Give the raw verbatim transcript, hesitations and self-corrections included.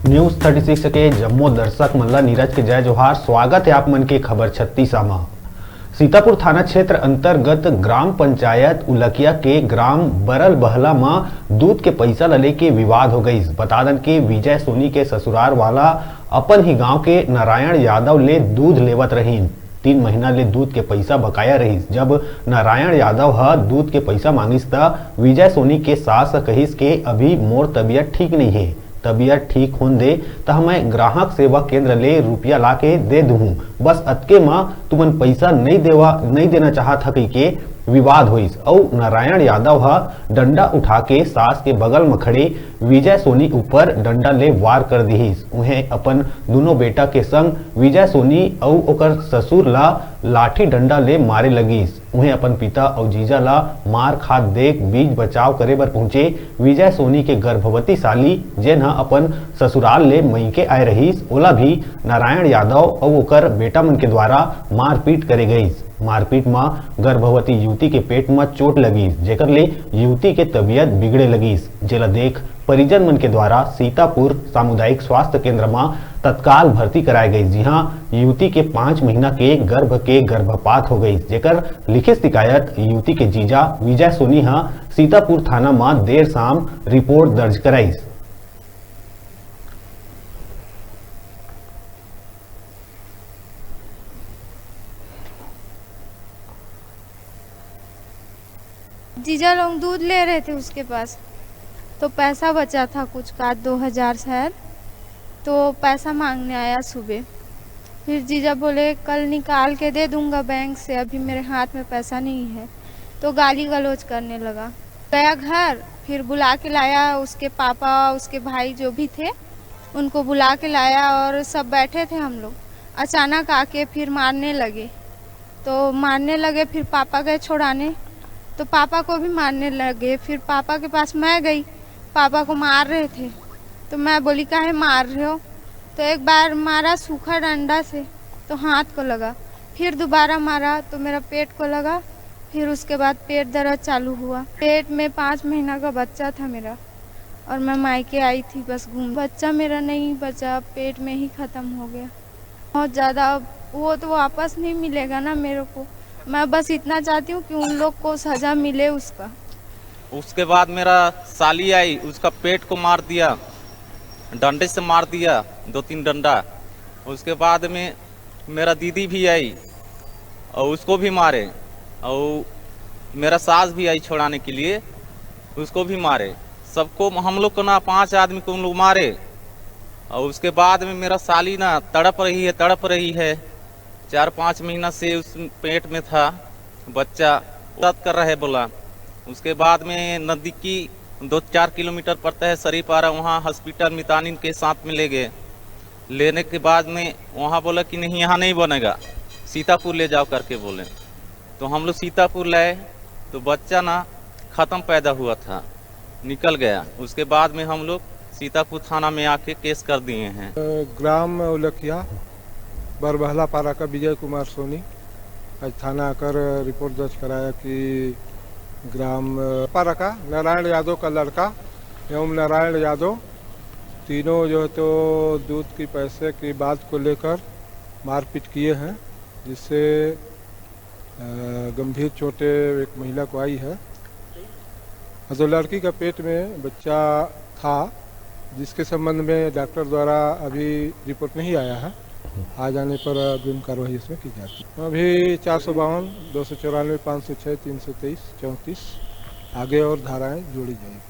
News thirty six के जम्मो दर्शक मन ला नीरज के जय जोहार। स्वागत है आप मन के खबर छत्तीसा म। सीतापुर थाना क्षेत्र अंतर्गत ग्राम पंचायत उलकिया के ग्राम बरल बहला म दूध के पैसा ल लेके विवाद हो गइस। बता दन के विजय सोनी के ससुरार वाला अपन ही गांव के नारायण यादव ले दूध लेवत रहिन। तीन महीना ले दूध के पैसा बकाया रहिस। जब नारायण यादव ह दूध के पैसा मांगिस, त विजय सोनी के सास ह कहिस के अभी मोर तबीयत ठीक नइ हे, तबीयत ठीक होन दे, त मैं ग्राहक सेवा केंद्र ले रुपया ला के दे दूहूं। बस अतके म तुमन पैसा नइ देवा, नइ देना चाहत ह कहिके विवाद होइस। अउ नारायण यादव ह डंडा उठा के सास के बगल म खड़े विजय सोनी ऊपर डंडा ले वार कर दिहिस। उहें अपन दूनों बेटा के संग विजय सोनी अउ ओकर ससुर ला लाठी डंडा ले मारे लगिस। उहें अपन पिता अउ जीजा ला मार खात देख बीच बचाव करे बर पहुंचे विजय सोनी के गर्भवती साली, जेन ह अपन ससुराल ले मइके आए रहिस, ओला भी नारायण यादव अउ ओकर बेटा मन के द्वारा मारपीट करे गइस। मारपीट म गर्भवती युवती के पेट म चोट लगिस, जेकर ले युवती के तबीयत बिगड़े लगिस, जेला देख परिजन मन के द्वारा सीतापुर सामुदायिक स्वास्थ्य केंद्र म तत्काल भर्ती कराए गइस, जिहां युवती के पाँच महीना के गर्भ के गर्भपात हो गइस, जेकर लिखित शिकायत युवती के जीजा विजय सोनी ह सीतापुर थाना म देर शाम रिपोर्ट दर्ज कराइस। जीजा लोग दूध ले रहे थे उसके पास, तो पैसा बचा था कुछ का, दो हज़ार शायद, तो पैसा मांगने आया सुबह। फिर जीजा बोले, "कल निकाल के दे दूंगा बैंक से, अभी मेरे हाथ में पैसा नहीं है।" तो गाली गलौज करने लगा। गया घर, फिर बुला के लाया उसके पापा, उसके भाई जो भी थे, उनको बुला के लाया और सब बैठे थे हम लोग। अचानक आके फिर मारने लगे, तो मारने लगे, फिर पापा गए छुड़ाने, तो पापा को भी मारने लगे। फिर पापा के पास मैं गई, पापा को मार रहे थे, तो मैं बोली, "काहे मार रहे हो?" तो एक बार मारा सूखा डंडा से, तो हाथ को लगा, फिर दोबारा मारा तो मेरा पेट को लगा, फिर उसके बाद पेट दर्द चालू हुआ। पेट में पाँच महीना का बच्चा था मेरा और मैं मायके आई थी बस घूम। बच्चा मेरा नहीं बचा, पेट में ही ख़त्म हो गया। बहुत ज़्यादा, वो तो वापस नहीं मिलेगा ना मेरे को। मैं बस इतना चाहती हूँ कि उन लोग को सज़ा मिले उसका। उसके बाद मेरा साली आई, उसका पेट को मार दिया, डंडे से मार दिया दो तीन डंडा। उसके बाद में मेरा दीदी भी आई और उसको भी मारे, और मेरा सास भी आई छुड़ाने के लिए, उसको भी मारे। सबको, हम लोग को ना, पांच आदमी को उन लोग मारे। और उसके बाद में मेरा साली ना तड़प रही है, तड़प रही है। चार पाँच महीना से उस पेट में था बच्चा, दर्द कर रहा है बोला। उसके बाद में नज़दीकी दो चार किलोमीटर पड़ता है सरीपारा, वहाँ हॉस्पिटल मितानिन के साथ में ले गए। लेने के बाद में वहाँ बोला कि नहीं, यहाँ नहीं बनेगा, सीतापुर ले जाओ करके बोले। तो हम लोग सीतापुर लाए तो बच्चा ना ख़त्म पैदा हुआ था, निकल गया। उसके बाद में हम लोग सीतापुर थाना में आके केस कर दिए हैं। ग्राम उलखिया बरबहला पारा का विजय कुमार सोनी आज थाना आकर रिपोर्ट दर्ज कराया कि ग्राम पारा का नारायण यादव का लड़का एवं नारायण यादव तीनों जो है तो दूध की पैसे की बात को लेकर मारपीट किए हैं, जिससे अ, गंभीर चोटें एक महिला को आई है। हाँ, तो लड़की का पेट में बच्चा था, जिसके संबंध में डॉक्टर द्वारा अभी रिपोर्ट नहीं आया है। आ जाने पर अग्रिम कार्रवाई इसमें की जाती है। अभी चार सौ बावन, दो सौ चौरानवे, पाँच सौ छः, तीन सौ तेईस, चौंतीस, आगे और धाराएं जोड़ी जाएगी।